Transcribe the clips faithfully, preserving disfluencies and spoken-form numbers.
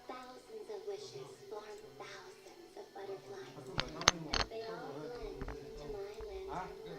Thousands of wishes form thousands of butterflies, and they all blend into my lantern light.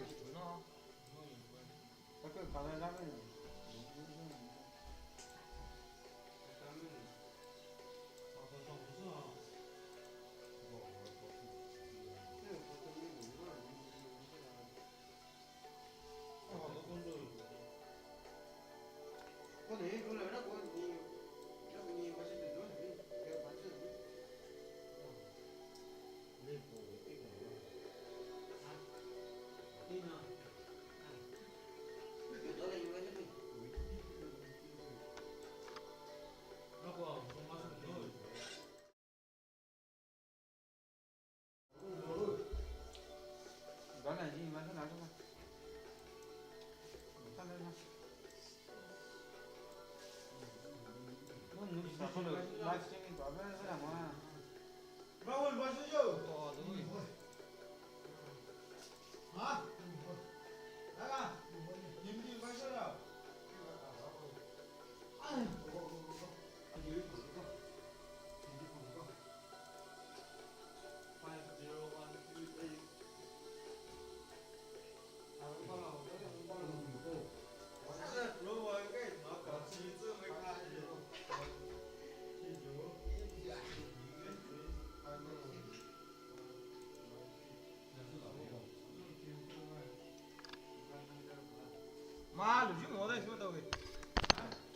Ma, lu ju mo da shi mo da we.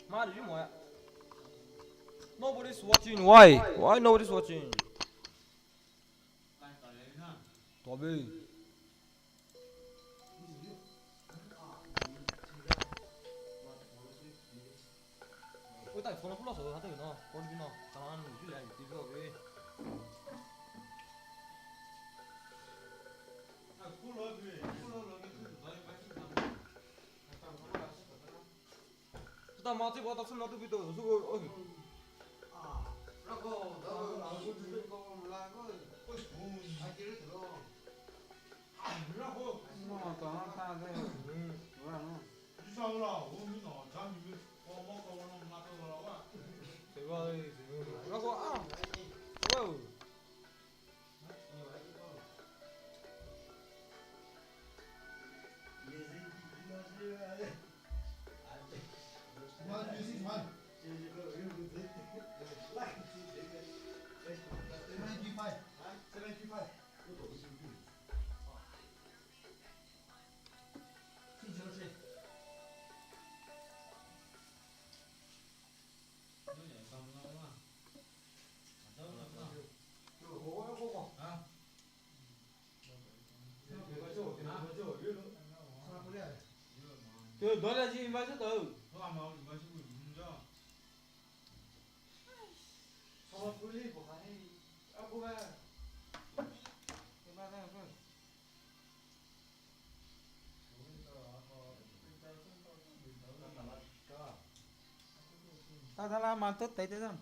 Ma, lu ju mo ya. Nobody's watching. Why? Why nobody's watching? Tabe. Oi, tai phone pulo so, ha, tai no, phone bi no, taman ju le, ti jo be. Tuta mati bata sum na tu bito, su ko, oi. Ta ta la ma tu tai tai zam.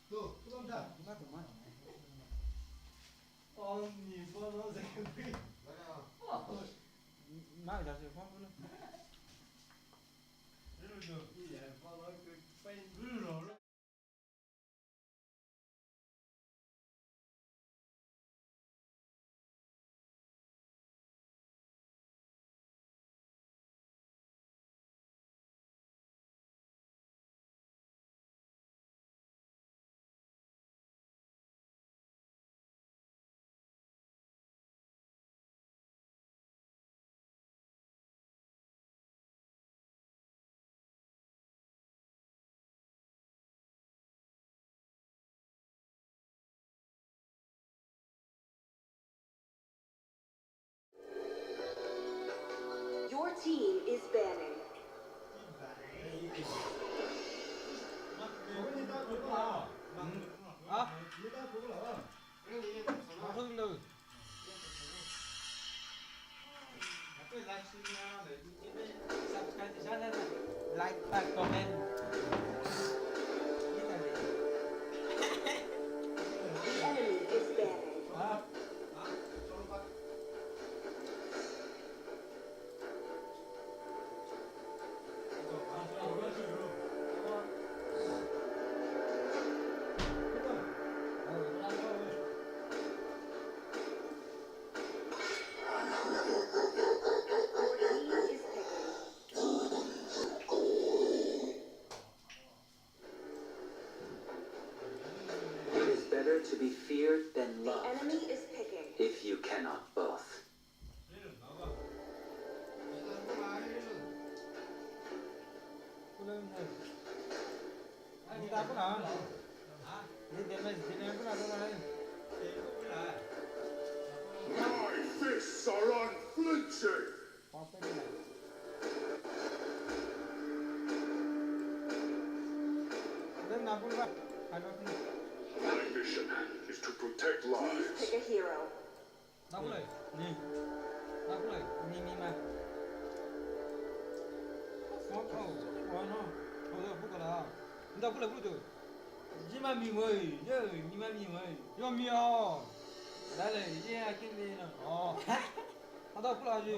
Tu, tu zam ta. Ma tu ma. Om ni pa lo se. Ma ja se pa lo. Team is banning. Like, comment. The enemy is banning. It is better to be feared than loved. The enemy is picking. If you cannot both. My fists are unflinching. My mission is to protect lives. Please pick a hero. Nakulai, ni. Nakulai, ni, ni ma. Mo ko, wa no. Ko da bu ka la. Nakulai bu tu. Ji ma mi wai, ji ni ma mi wai. Yo mi o. Dale, ji a kin de no. Oh. Ada pula ji.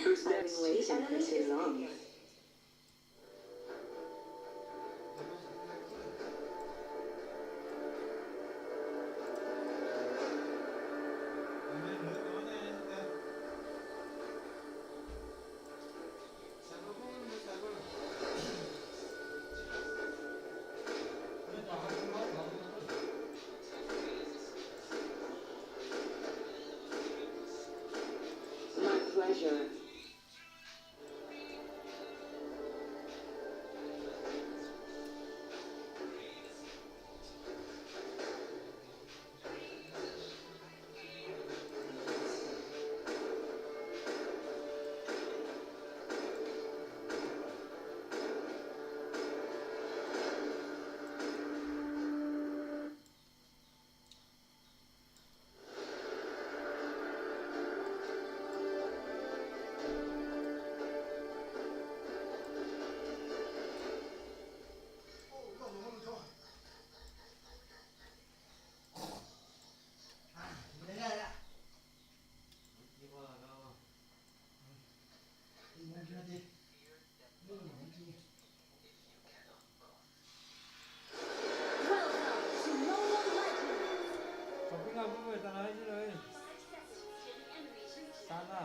Who's next? He's been waiting for too long. My pleasure. Shopping abu mai tana hai jiloi. Sana.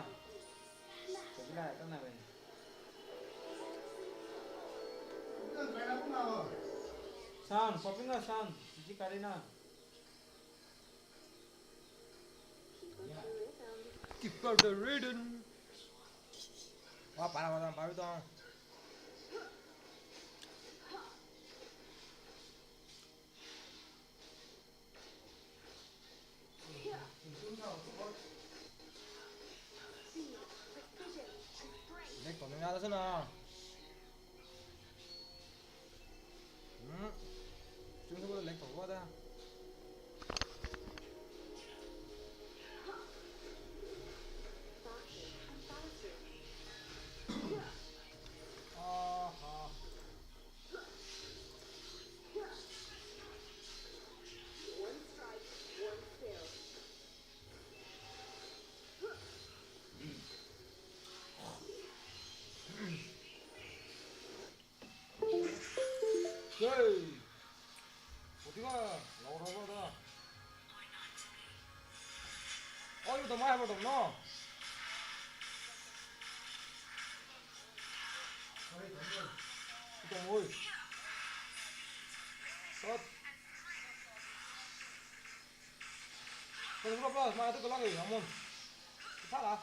Shopping la tana mai. San, shopping la san. Siji karina. Keep out the ridden. Wa para wa dan para dan. Lek to nung ya da sana. Hmm. Chung sa ko lek to wa da. Aha. Hey. Otiga, lau lau lau da. Oh, you don't mind, no? Ito mo. Sot. Kau plus, mai tu kelang eh, amun. Kita lah.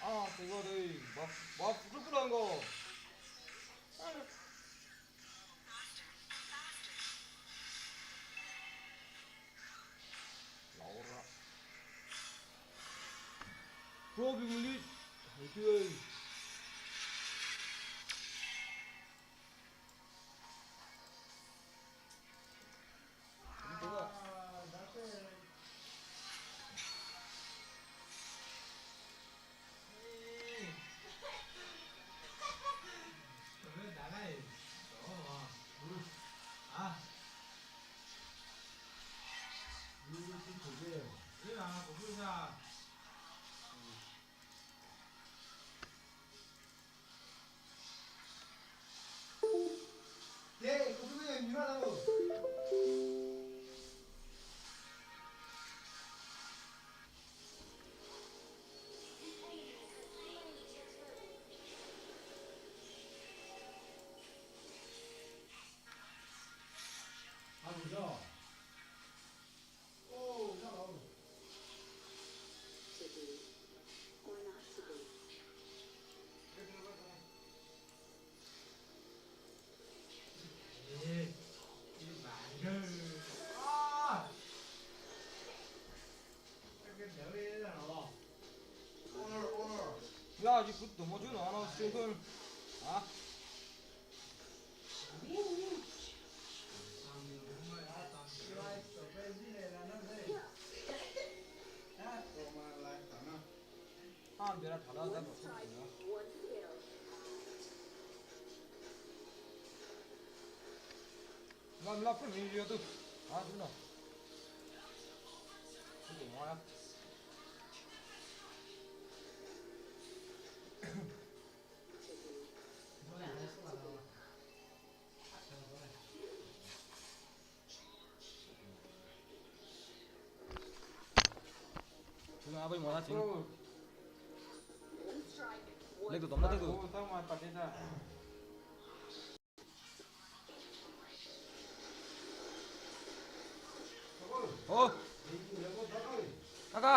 Ah, tu go deh. Bap, bap, tu kelang go. Problem lead. Itu ai. Ya, ji kut tomo ju no, no, sing kun. Ha? Ah, bera thala da ko. Lam la pun ni yo tu. Ah, tu no. Tu mo ya. Chuna abai mo na ching. Lek tu tom na tu. Oh. Kaka.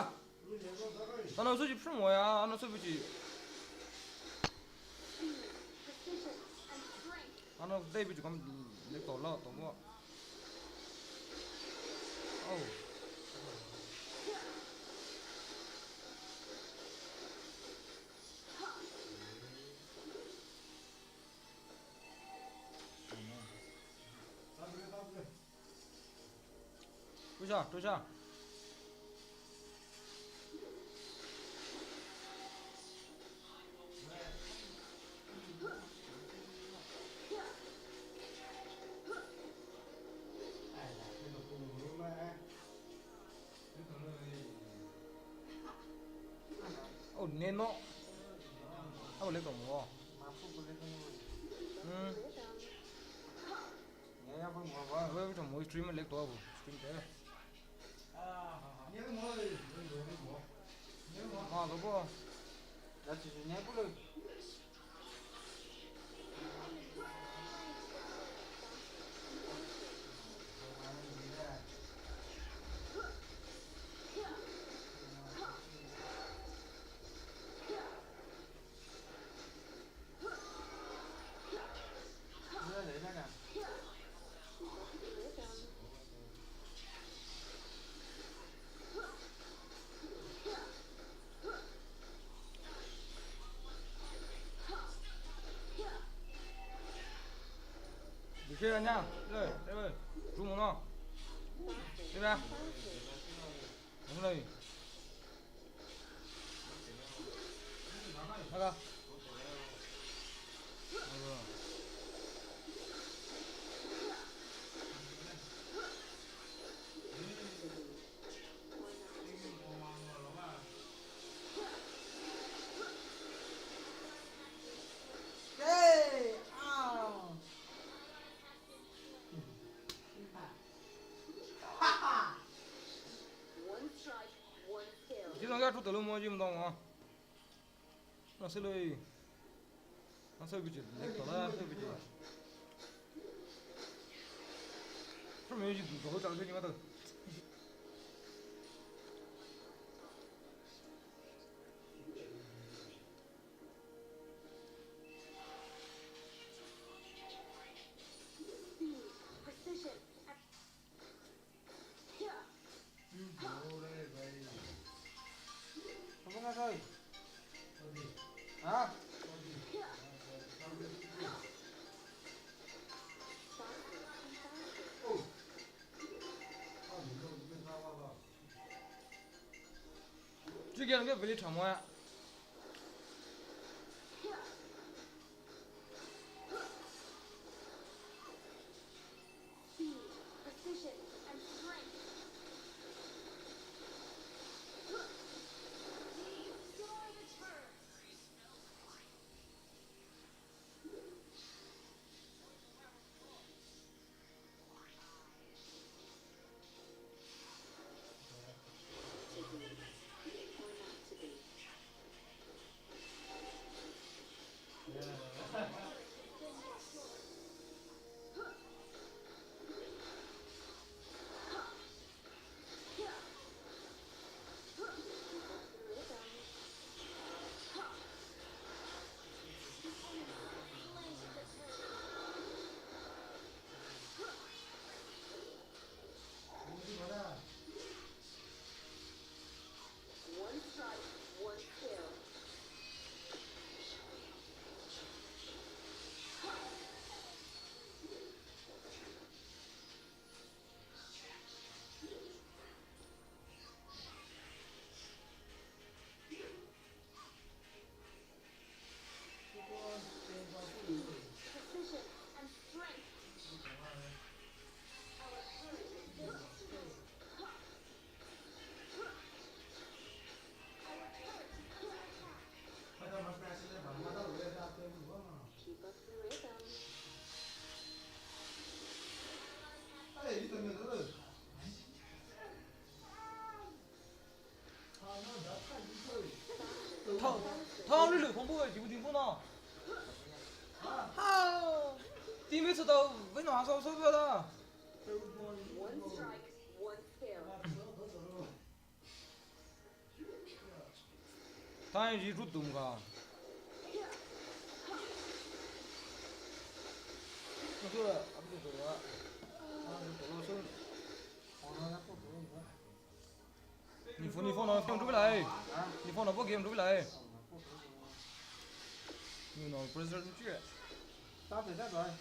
Ano suji phrung mo ya, ano suji. Ano dei biji kam lek to lo to mo. Oh. Tusha, tusha. Oh, neno. Oh, lek to mo. Hmm. Abai mo stream lek to, stream te. Ma lo bo. Dikhe anya, le, le, le, tu mo no. Dikhe. Mo le. Aga. Hey, ow. Jidong ya tu telu mo jim dong ah. Na se loi. Na se biji, lek to la, na se biji. From you ji do chal se ni ma to. Chicken ke veli thamoya. Speed, precision, and strength. Destroy the turret. One strike, one kill. Precision and strength. Our turret has been destroyed. Our turret is under attack. Keep up the rhythm. Thao, thao lui lui phong bu, jibu ding bu na. Ha. Team mate tao, vei na ha sao sao ba da. One strike, one kill. Thai ji ru tum ga. Ni phone, ni phone na phone ru lai. Ni phone na bo game ru lai. Ni no pressure ru chi. Ta te ta dai.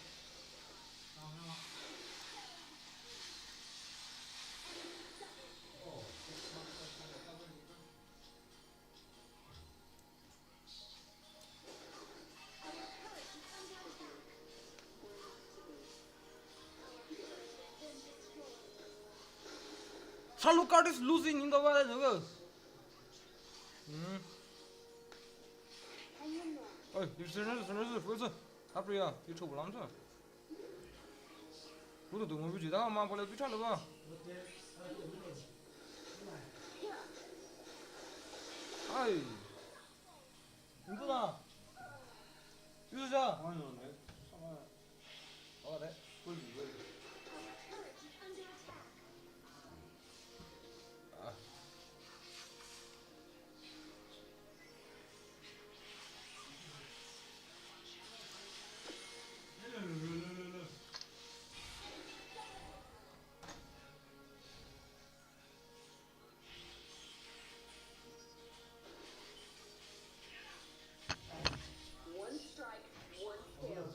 Alucard is losing in the war, no? Hmm. Oi, you should not, should not, should not, Apriya, you trouble, I'm sure. Lu tu tu mo biji da ma pole tu cha lo ba. Ai. Ndu na. Yu ja. Awa de. Ah. One strike, one kill.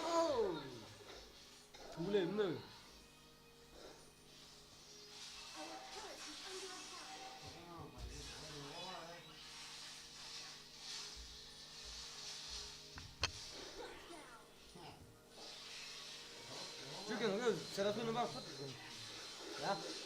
Oh! Too late, no. Chicken, okay, set up in the box. Yeah.